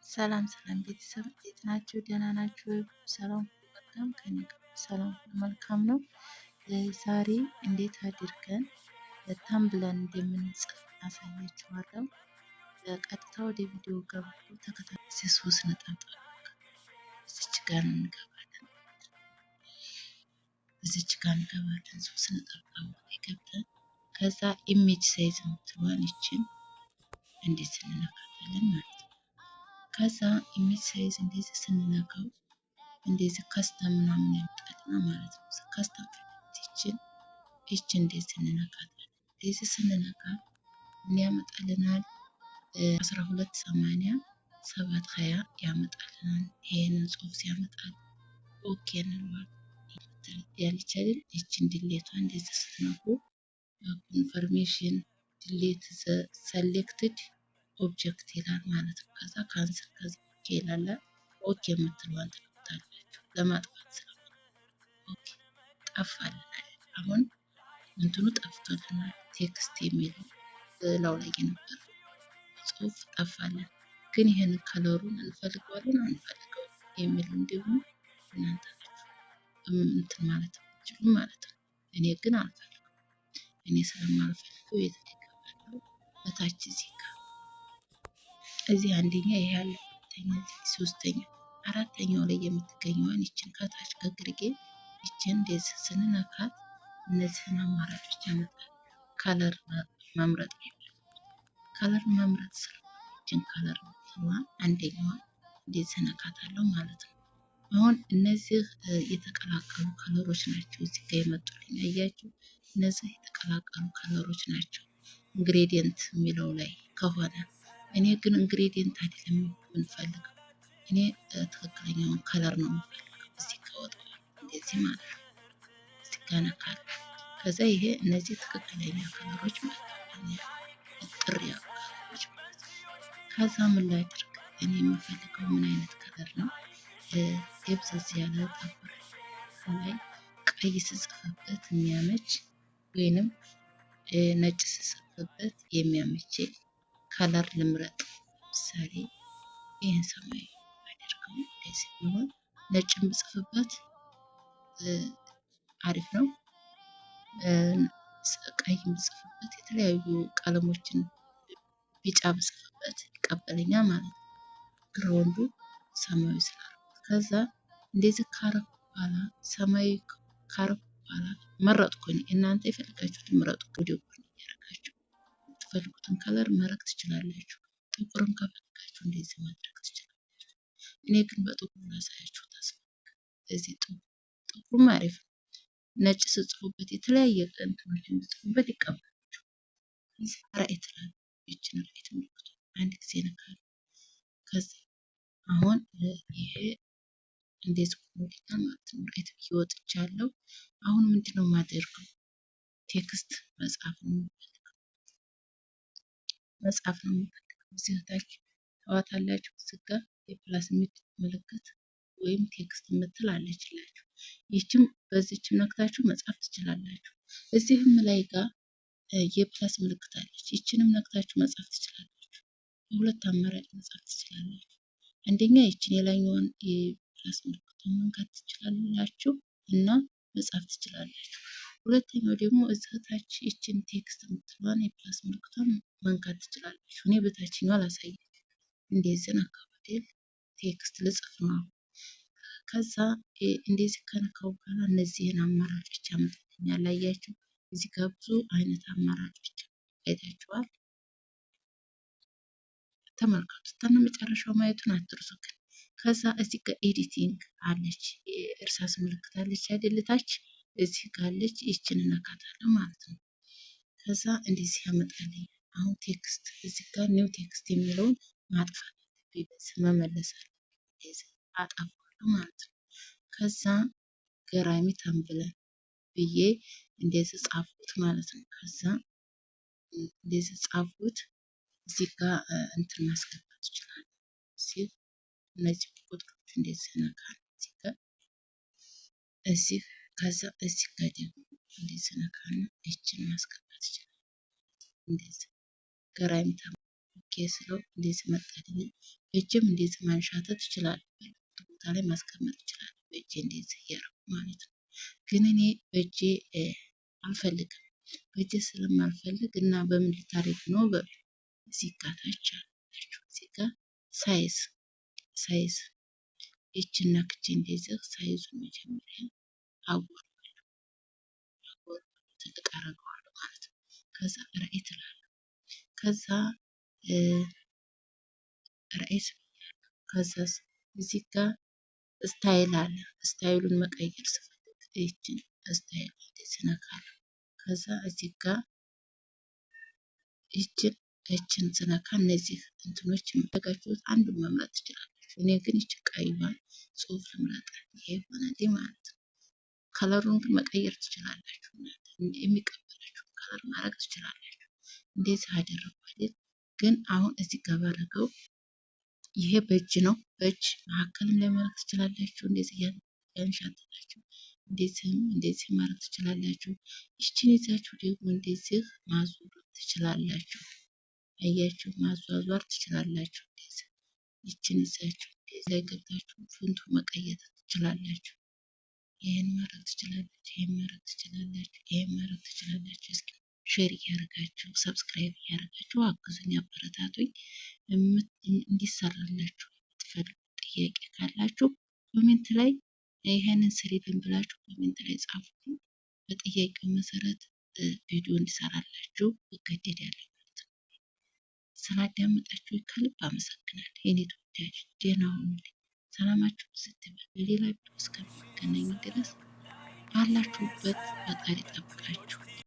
ሰላም ሰላም ቤተሰብ እንዴት ናችሁ? ደህና ናችሁ? ሰላም መልካም ከኔ ጋር ሰላም መልካም ነው። ዛሬ እንዴት አድርገን thumbnail እንደምንጽፍ አሳያችኋለሁ። ቀጥታ ወደ ቪዲዮ ገብቶ ተከታታይ ሶስት ነጠብጣብ እዚች ጋር እንገባለን። እዚች ጋር እንገባለን። ሶስት ነጠብጣብ ላይ ገብተን ከዛ image size የምትለዋን ይችን እንዴት እንነካታለን ማለት ነው። ከዛ image size እንደዚህ ስንነካው እንደዚህ custom ምናምን ያመጣልና ማለት ነው። Custom ይችን እንደዚህ እንነካታለን። እንደዚህ ስንነካ ምን ያመጣልናል? 1280 720 ያመጣልናል። ይሄንን ጽሁፍ ሲያመጣል okay እንለዋለን። ያለች አይደል? ይችን delete ቷ እንደዚህ ስትነኩ confirmation delete the selected object ይላል ማለት ነው። ከዛ cancel፣ ከዛ okay ይላል። Okay የምትለዋን ትነኩታላችሁ ለማጥፋት ስለሆነ okay ጠፋልናል። አሁን እንትኑ ጠፍቶልናል። Text የሚለው ላው ላይ የነበረው ጽሁፍ ጠፋልን። ግን ይህንን color ኡን እንፈልገዋለን አንፈልገው የሚለውን ደግሞ እናንተ ናችሁ እንትን ማለት ትችሉ ማለት ነው። እኔ ግን አልፈልገው። እኔ ስለማልፈልገው የት ላይ እገባለሁ? በታች እዚህ ጋር እዚህ አንደኛ ይሄ ያለ፣ ሁለተኛ፣ ሶስተኛ፣ አራተኛው ላይ የምትገኘዋን ይችን ከታች ከግርጌ ይችን እንደዚህ ስንነካት እነዚህን አማራጮች ያመጣል። Color መምረጥ ነው። Color መምረጥ ስለሆነ ይችን color የምትለዋን አንደኛዋን እንደዚህ ነካታለሁ ማለት ነው። አሁን እነዚህ የተቀላቀሉ color ኦች ናቸው እዚህ ጋር የመጡልኝ። አያችሁ፣ እነዚህ የተቀላቀሉ color ኦች ናቸው gradient የሚለው ላይ ከሆነ። እኔ ግን gradient አይደለም የምንፈልገው። እኔ ትክክለኛውን color ነው የምፈልገው። እዚህ ጋር ወጣዋል እንደዚህ ማለት ነው። እዚህ ጋር ነካለሁ። ከዛ ይሄ እነዚህ ትክክለኛ color ኦች መጥተውልኛል። ጥር ያሉ color ኦች ማለት ነው። ከዛ ምን ላድርግ? እኔ የምፈልገው ምን አይነት color ነው? ደብዘዝ ያለ ጠቆር ላይ ቀይ ስጽፍበት የሚያመች ወይንም ነጭ ስጽፍበት የሚያመች color ልምረጥ። ለምሳሌ ይህን ሰማያዊ አደርገው እንደዚህ ቢሆን ነጭም ብጽፍበት አሪፍ ነው። ቀይም ብጽፍበት፣ የተለያዩ ቀለሞችን ቢጫ ብጽፍበት ይቀበለኛል ማለት ነው። Ground ኡ ሰማያዊ ስላደረኩት ከዛ እንደዚህ ካረኩ በኋላ፣ ሰማያዊ ካረኩ በኋላ መረጥኩኝ። እናንተ የፈለጋችሁትን ምረጡ። ወደ ጎን እያደረጋችሁ የምትፈልጉትን color መረቅ ትችላላችሁ። ጥቁርም ከፈለጋችሁ እንደዚህ ማድረግ ትችላላችሁ። እኔ ግን በጥቁር ላሳያችሁ ተስፋ እዚህ ጥቁሩም አሪፍ ነው። ነጭ ስጽፉበት፣ የተለያየ እንትኖችን ስጽፉበት ይቀበላችሁ። Right እላለሁ። ይችን right ምልክቱ አንድ ጊዜ ነካለሁ። ከዛ አሁን ይሄ እንዴት ሆኖልኛል ማለት ነው። Right ብዬ ወጥቻለሁ። አሁን ምንድነው የማደርገው? Text መጻፍ ነው የምፈልገው። መጻፍ ነው የምፈልገው። እዚህ ታች ታዋታላችሁ። እዚህ ጋር የ plus ምልክት ወይም text የምትል አለችላችሁ። ይህችም በዚችም ነክታችሁ መጻፍ ትችላላችሁ። እዚህም ላይ ጋር የ plus ምልክት አለች። ይችንም ነክታችሁ መጻፍ ትችላላችሁ። በሁለት አማራጭ መጻፍ ትችላላችሁ። አንደኛ ይችን የላይኛዋን የ plus ምልክቱን መንካት ትችላላችሁ እና መጻፍ ትችላላችሁ። ሁለተኛው ደግሞ እዚህ ታች ይችን text የምትለዋን የ plus ምልክቷን መንካት ትችላላችሁ። እኔ በታችኛው አላሳያችሁ። እንደዚህ ነካሁት፣ text ልጽፍ ነው። ከዛ እንደዚህ ከነካው በኋላ እነዚህን አማራጮች ያመጣልኛል። አያችሁ፣ እዚህ ጋር ብዙ አይነት አማራጮች አይታችኋል። ተመልከቱ። እስከ መጨረሻው ማየቱን አትርሱ። ግን ከዛ እዚህ ጋር editing አለች፣ የእርሳስ ምልክት አለች አይደል? ታች እዚህ ጋር አለች። ይችን እነካታለሁ ማለት ነው። ከዛ እንደዚህ ያመጣልኝ። አሁን text እዚህ ጋር new text የሚለውን ማጥፋት አለብኝ። በዚህ መመለስ አለብኝ። እንደዚህ አጠፋዋለሁ ማለት ነው። ከዛ ገራሚ thumbnail ብዬ እንደዚህ ጻፍኩት ማለት ነው። ከዛ እንደዚህ ጻፍኩት። እዚህ ጋር እንትን ማስገባት ይችላል። እዚህ እነዚህ ቁጥሮች እንደዚህ ነካ እዚህ ጋር እዚህ፣ ከዛ እዚህ ጋር ደግሞ እንደዚህ ነካና ይችን ማስገባት ይችላል። እንደዚህ ገራሚ okay። Okay ስለው እንደዚህ መጣልኝ። በእጅም እንደዚህ ማንሻተት ይችላል። ቦታ ላይ ማስቀመጥ ይችላል። በእጄ እንደዚህ እያደረኩ ማለት ነው። ግን እኔ በእጄ አልፈልግም። በእጄ ስለማልፈልግ እና በምን ልታደርግ ነው በሉ። እዚህ ጋ ታች አላችሁ። እዚህ ጋ size ይችን ነክቼ እንደዚህ size ኡን መጀመሪያ አጎለዋለሁ። ትልቅ አደርገዋለሁ ማለት ነው። ከዛ right እላለሁ። ከዛ right ከዛስ እዚህ ጋር style አለ። Style ኡን መቀየር ስፈልግ ይችን style እንደዚህ እነካለሁ። ከዛ እዚህ ጋር ይችን ስነካ እነዚህ እንትኖች የፈለጋችሁት አንዱን መምረጥ ትችላላችሁ። እኔ ግን ይችን ቀይዋን ጽሁፍ ልምረጣት። ይሄ ሆነልኝ ማለት ነው። Color ኡን ግን መቀየር ትችላላችሁ። እናንተ የሚቀበላችሁን color ማድረግ ትችላላችሁ። እንደዚህ አደረኩ አይደል? ግን አሁን እዚህ ጋር ባደረገው ይሄ በእጅ ነው። በእጅ መካከልም ላይ ማድረግ ትችላላችሁ። እንደዚህ እያንሻተታችሁ እንደዚህም እንደዚህ ማድረግ ትችላላችሁ። ይችን ይዛችሁ ደግሞ እንደዚህ ማዞር ትችላላችሁ። አያችሁ፣ ማዟዟር ትችላላችሁ። እንደዚህ ይችን ይዛችሁ እንደዚህ ላይ ገብታችሁ font ኡ መቀየር ትችላላችሁ። ይህን ማድረግ ትችላላችሁ። ይህን ማድረግ ትችላላችሁ። ይህን ማድረግ ትችላላችሁ። እስኪ share እያደረጋችሁ subscribe እያደረጋችሁ አግዙኝ፣ አበረታቱኝ። እንዲሰራላችሁ የምትፈልጉ ጥያቄ ካላችሁ comment ላይ ይህንን ስሪልን ብላችሁ comment ላይ ጻፉልኝ። በጥያቄው መሰረት ቪዲዮ እንዲሰራላችሁ እገደዳለሁ ማለት ነው። ስላዳመጣችሁ ከልብ አመሰግናለሁ። የኔ ተወዳጅ ደህና ሁኑልኝ። ሰላማችሁ ብዝት ይበል። በሌላ ቪዲዮ እስከምንገናኝ ድረስ ባላችሁበት ፈጣሪ ይጠብቃችሁ።